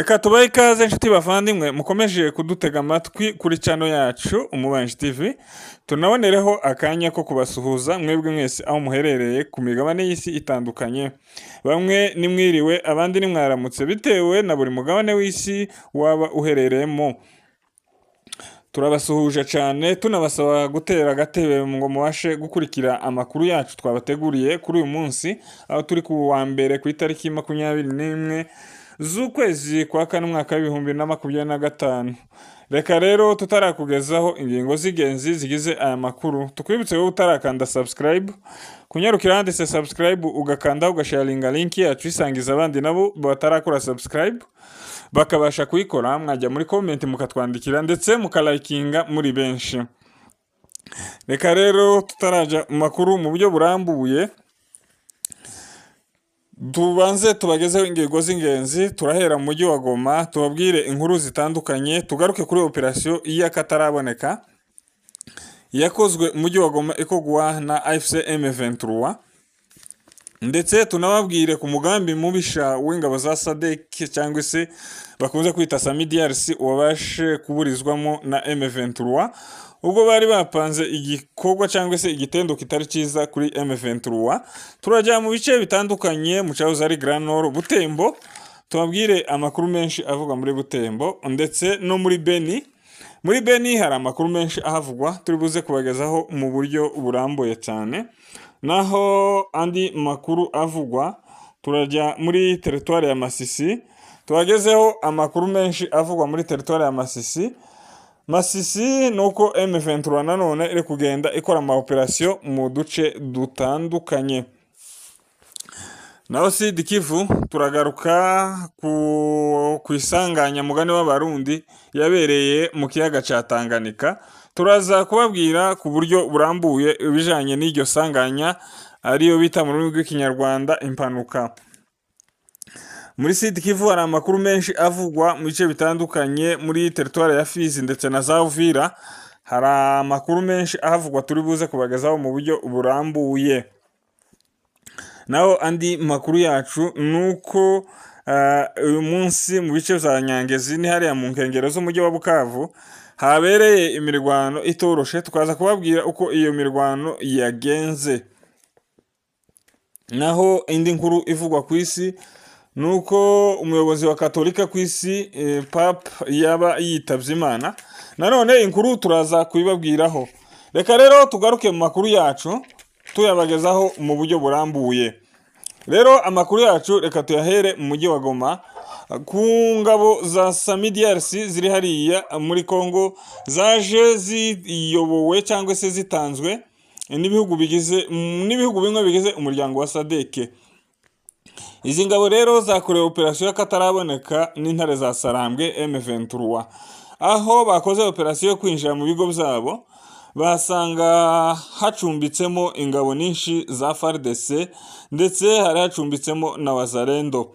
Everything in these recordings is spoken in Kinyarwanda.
Reka tubahe ikaze inshuti bavandimwe mukomeje kudutega amatwi kuri channel yacu Umubanji TV. Tunabonereho akanya ko kubasuhuza mwebwe mwese aho muherereye ku migabane y'isi itandukanye. Bamwe nimwiriwe, abandi nimwaramutse, bitewe na buri mugabane w'isi waba uherereyemo. Turabasuhuje cyane, tunabasaba gutera agatebe ngo mubashe gukurikira amakuru yacu twabateguriye kuri uyu munsi, aho turi ku wa mbere ku itariki 21 z'ukwezi kwa kane, umwaka wa 2025. Reka rero tutarakugezaho ingingo z'ingenzi zigize aya makuru, tukwibutse wowe utarakanda subscribe kunyarukira handitse subscribe, ugakanda, ugasharinga link yacu isangiza abandi nabo batarakora subscribe bakabasha kuyikora. Mwajya muri comment mukatwandikira ndetse mukalikinga muri benshi. Reka rero tutarajya mu makuru mu buryo burambuye, tubanze tubagezeho ingingo z'ingenzi. Turahera mu mujyi wa Goma, tubabwire inkuru zitandukanye, tugaruke kuri operasiyo y'akataraboneka yakozwe mu mujyi wa Goma ikorwa na AFC M23, ndetse tunababwire ku mugambi mubisha w'ingabo za SADC cyangwa se bakunze kwita SAMIDRC wabashe kuburizwamo na M23, ubwo bari bapanze igikorwa cyangwa se igitendo kitari cyiza kuri M23. Turajya mu bice bitandukanye mu cyahoze ari Grand Nord, Butembo, tubabwire amakuru menshi avugwa muri Butembo ndetse no muri Beni. Muri Beni hari amakuru menshi ahavugwa turi buze kubagezaho mu buryo burambuye cyane. Naho andi makuru avugwa, turajya muri teritwari ya Masisi, tubagezeho amakuru menshi avugwa muri teritwari ya Masisi. Masisi ni uko M23 nanone iri kugenda ikora ama operasiyo mu duce dutandukanye. Naho Sud Kivu, turagaruka ku isanganya mugani w'Abarundi yabereye mu kiyaga cya Tanganyika. Turaza kubabwira ku buryo burambuye ibijanye n'iryo sanganya, ariyo bita mu rurimi rw'Ikinyarwanda impanuka. Muri Sud Kivu hari amakuru menshi avugwa mu bice bitandukanye, muri teritwari ya Fizi ndetse na za Uvira hari amakuru menshi ahavugwa turi buze kubagezaho mu buryo burambuye. Naho andi makuru yacu ni uko uyu munsi mu bice bya Nyangezi, ni hariya mu nkengero z'umujyi wa Bukavu, habereye imirwano itoroshe, tukaza kubabwira uko iyo mirwano yagenze. Naho indi nkuru ivugwa ku isi ni uko umuyobozi wa Katolika ku isi, Pape, yaba yitabye Imana. Nanone inkuru turaza kubibabwiraho. Reka rero tugaruke mu makuru yacu tuyabagezaho mu buryo burambuye. Rero amakuru yacu reka tuyahere mu mujyi wa Goma, ku ngabo za SAMIDRC ziri hariya muri Congo, zaje ziyobowe cyangwa se zitanzwe n'ibihugu bimwe bigize umuryango wa SADC. Izi ngabo rero zakorewe operasiyo y'akataraboneka n'intare za Sarambwe M23, aho bakoze operasiyo yo kwinjira mu bigo byabo, basanga hacumbitsemo ingabo nyinshi za FARDC ndetse hari hacumbitsemo na Wazalendo.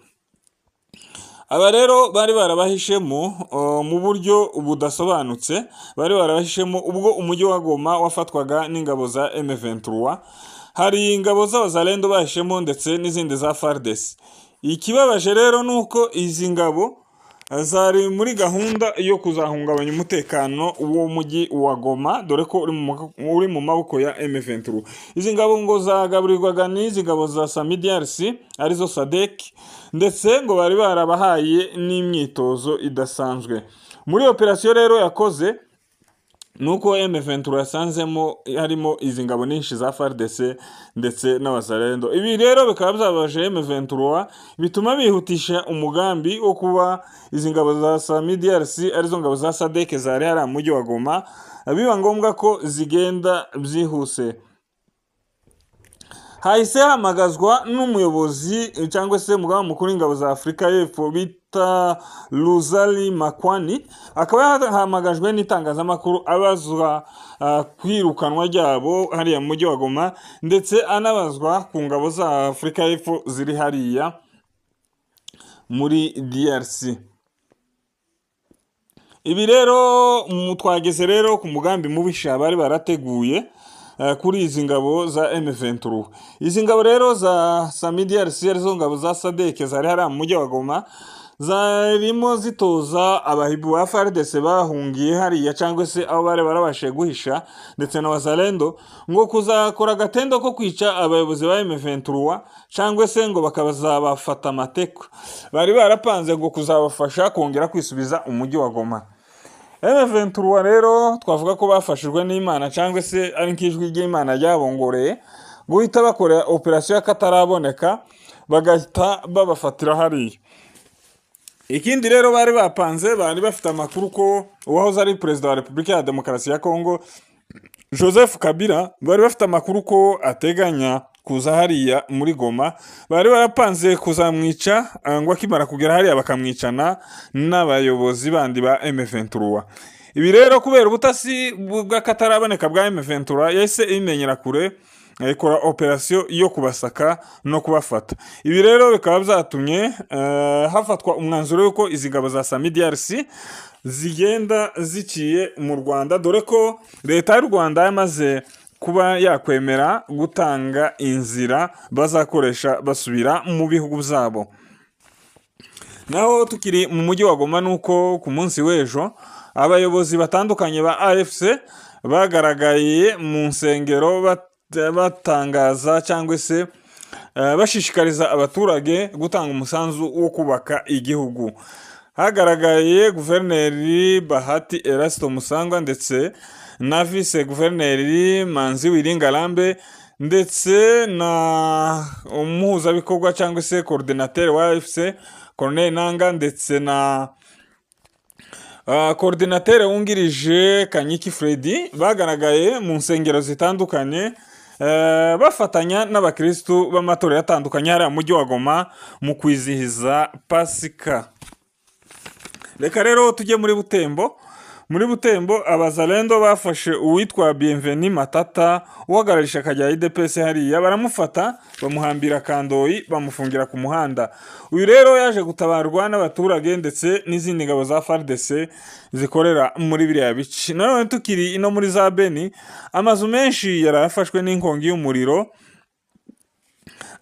Aba rero bari barabahishemo mu buryo budasobanutse, bari barabahishemo ubwo umujyi wa Goma wafatwaga n'ingabo za M23. Hari ingabo z'Abazalendo bahishemo ndetse n'izindi za FARDC. Ikibabaje rero ni uko izi ngabo zari muri gahunda yo kuzahungabanya umutekano w'umujyi wa Goma, dore ko uri mu maboko ya M23. Izi ngabo ngo zagaburirwaga n'izi ngabo za SAMIDRC, arizo SADC, ndetse ngo bari barabahaye n'imyitozo idasanzwe. Muri operasiyo rero yakoze, nuko M23 yasanzemo harimo izi ngabo nyinshi za FARDC ndetse n'Abazalendo. Ibi rero bikaba byababaje M23, bituma bihutisha umugambi wo kuba izi ngabo za SAMIDRC, arizo ngabo za SADC zari hariya mu mujyi wa Goma, biba ngombwa ko zigenda byihuse. Hahise hamagazwa n'umuyobozi cyangwa se umugaba mukuru w'ingabo za Afurika y'Epfo bita Luzali Makwani, akaba yahamagajwe n'itangazamakuru abazwa kwirukanwa ryabo hariya mu mujyi wa Goma, ndetse anabazwa ku ngabo za Afurika y'Epfo ziri hariya muri DRC. Ibi rero twageze rero ku mugambi mubisha bari barateguye kuri izi ngabo za M23. Izi ngabo rero za SAMIDRC, arizo ngabo za SADC zari hariya mu mujyi wa Goma, Zarimo zitoza abahibu ba FARDC bahungiye hariya cyangwa se aho bari barabashije guhisha, ndetse na Wazalendo, ngo kuzakora agatendo ko kwica abayobozi ba M23 cyangwa se ngo bakazabafata amateko. Bari barapanze ngo kuzabafasha kongera kwisubiza umujyi wa Goma. M23 rero twavuga ko bafashijwe n'Imana cyangwa se ari nk'ijwi ry'Imana ryabongoreye guhita bakora operasiyo y'akataraboneka, bagahita babafatira hariya. Ikindi rero bari bapanze, bari bafite amakuru ko uwahoze ari perezida wa Repubulika ya Demokarasi ya Kongo Joseph Kabila, bari bafite amakuru ko ateganya kuza hariya muri Goma. Bari barapanze kuzamwica ngo akimara kugera hariya bakamwicana n'abayobozi bandi ba M23. Ibi rero, kubera ubutasi bw'akataraboneka bwa M23, yahise imenyera kure, ikora operasiyo yo kubasaka no kubafata. Ibi rero bikaba byatumye hafatwa umwanzuro w'uko izi ngabo za SAMIDRC zigenda ziciye mu Rwanda, dore ko leta y'u Rwanda yamaze kuba yakwemera gutanga inzira bazakoresha basubira mu bihugu byabo. Naho tukiri mu mujyi wa Goma, nuko ku munsi w'ejo abayobozi batandukanye ba AFC bagaragaye mu nsengero batangaza cyangwa se bashishikariza abaturage gutanga umusanzu wo kubaka igihugu. Hagaragaye guverineri Bahati Erasto Musangwa, ndetse na vice guverineri Manzi Willy Ngarambe, ndetse na umuhuzabikorwa cyangwa se coordinateur wa AFC Corneille Nanga, ndetse na coordinateur wungirije Kanyiki Freddy. Bagaragaye mu nsengero zitandukanye bafatanya n'abakristu b'amatorero atandukanye hariya mu mujyi wa Goma mu kwizihiza Pasika. Reka rero tujye muri Butembo. Muri Butembo, Abazalendo bafashe uwitwa Bienvenu Matata, uhagarariye ishyaka rya UDPS hariya, baramufata bamuhambira kandoyi, bamufungira ku muhanda. Uyu rero yaje gutabarwa n'abaturage ndetse n'izindi ngabo za FARDC zikorera muri biriya bice. Nanone tukiri ino muri za Beni, amazu menshi yarafashwe n'inkongi y'umuriro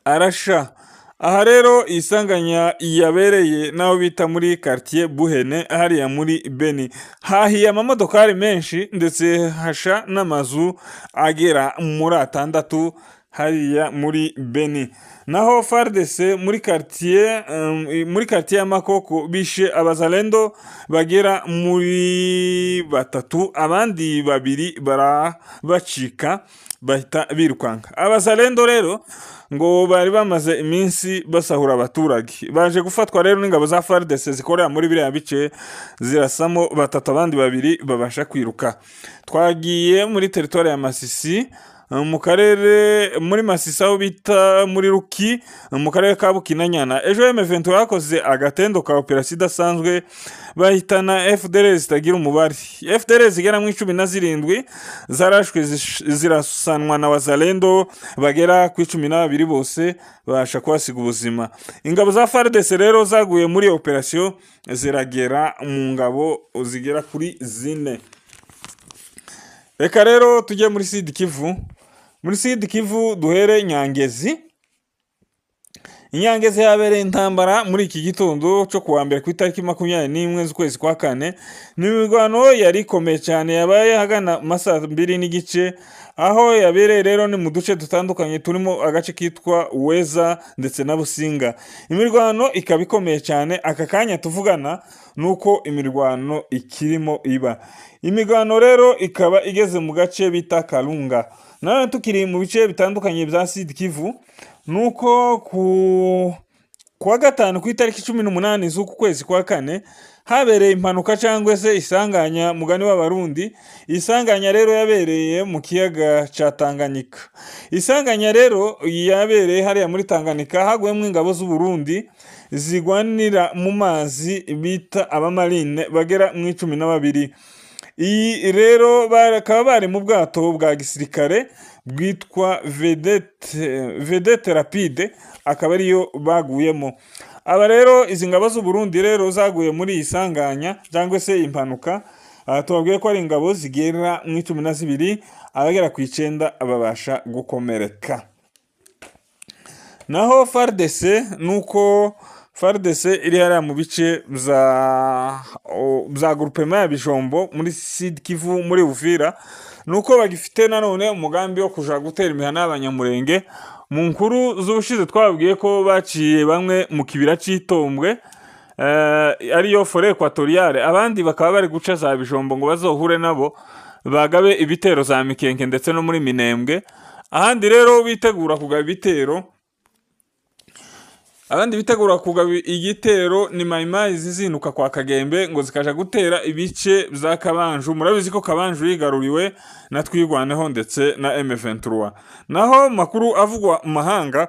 arasha. Aha rero isanganya yabereye n'aho bita muri quartier Buhene hariya muri Beni. Hahiye amamodokari menshi, ndetse hasha n'amazu agera muri atandatu hariya muri Beni. Naho FARDC muri quartier ya Makoko bishe Abazalendo bagera muri batatu, abandi babiri barabacika bahita birukanka. Abazalendo rero ngo bari bamaze iminsi basahura abaturage. Baje gufatwa rero n'ingabo za FARDC zikorera muri biriya bice, zirasamo batatu, abandi babiri babasha kwiruka. Twagiye muri teritwari ya Masisi, mu karere muri Masisi aho bita muri Ruki, mu karere ka Bukinanyana. Ejo M23 yakoze agatendo ka operasiyo idasanzwe, bahitana FDLR zitagira umubare. FDLR zigera mu 17 zarashwe zirasanwa na Wazalendo bagera ku 12, bose babasha kuhasiga ubuzima. Ingabo za FARDC rero zaguye muri operasiyo ziragera mu ngabo zigera kuri zine. Reka rero tujye muri Sud Kivu. Muri Sud Kivu duhere Nyangezi. Inyangezi yabereye intambara muri iki gitondo cyo kuwa mbere ku itariki 21 z'ukwezi kwa kane. Ni imirwano yari ikomeye cyane yabaye ahagana mu ma 2:30. Aho yabereye rero ni mu duce dutandukanye turimo agace kitwa Weza ndetse na Businga. Imirwano ikaba ikomeye cyane. Aka kanya tuvugana nuko imirwano ikirimo iba. Imirwano rero ikaba igeze mu gace bita Karunga. Nanone tukiri mu bice bitandukanye bya Sud Kivu, nuko ku kuwa gatanu ku itariki 18 z'uku kwezi kwa kane habereye impanuka cyangwa se isanganya, mugani w'Abarundi. Isanganya rero yabereye mu kiyaga cya Tanganyika. Isanganya rero yabereye hariya muri Tanganyika, haguyemo ingabo z'u Burundi zigwanira mu mazi bita abamarine bagera mu 12. Iyi rero bakaba bari mu bwato bwa gisirikare bwitwa Vedette Rapide, akaba ariyo baguyemo. Aba rero, izi ngabo z'u Burundi rero zaguye muri iyi sanganya cyangwa se impanuka, tubabwiye ko ari ingabo zigera mu 12, abagera ku icyenda babasha gukomereka. Naho FARDC nuko FARDC iri hariya mu bice bya groupement ya Bijombo muri Sud Kivu, muri Uvira, nuko bagifite nanone umugambi wo kuja gutera imihana y'Abanyamurenge. Mu nkuru z'ubushize twababwiye ko baciye bamwe mu kibira c'Itombwe, ariyo forêt équatoriale, abandi bakaba bari guca za Bijombo ngo bazohure nabo bagabe ibitero za Mikenke ndetse no muri Minembwe. Ahandi rero bitegura kugaba ibitero, abandi bitegura kugaba igitero ni Mayimayi zizinuka kwa Kagembe ngo zikaja gutera ibice bya Kabanju. Murabizi ko Kabanju yigaruriwe na Twigwaneho ndetse na M23. Naho makuru avugwa mu mahanga,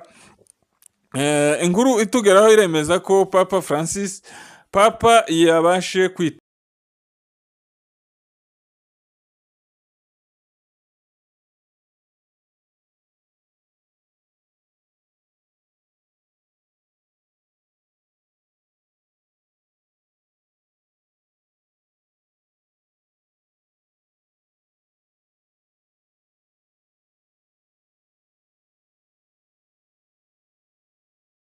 inkuru itugeraho iremeza ko Papa Francis, Papa yabashe kwita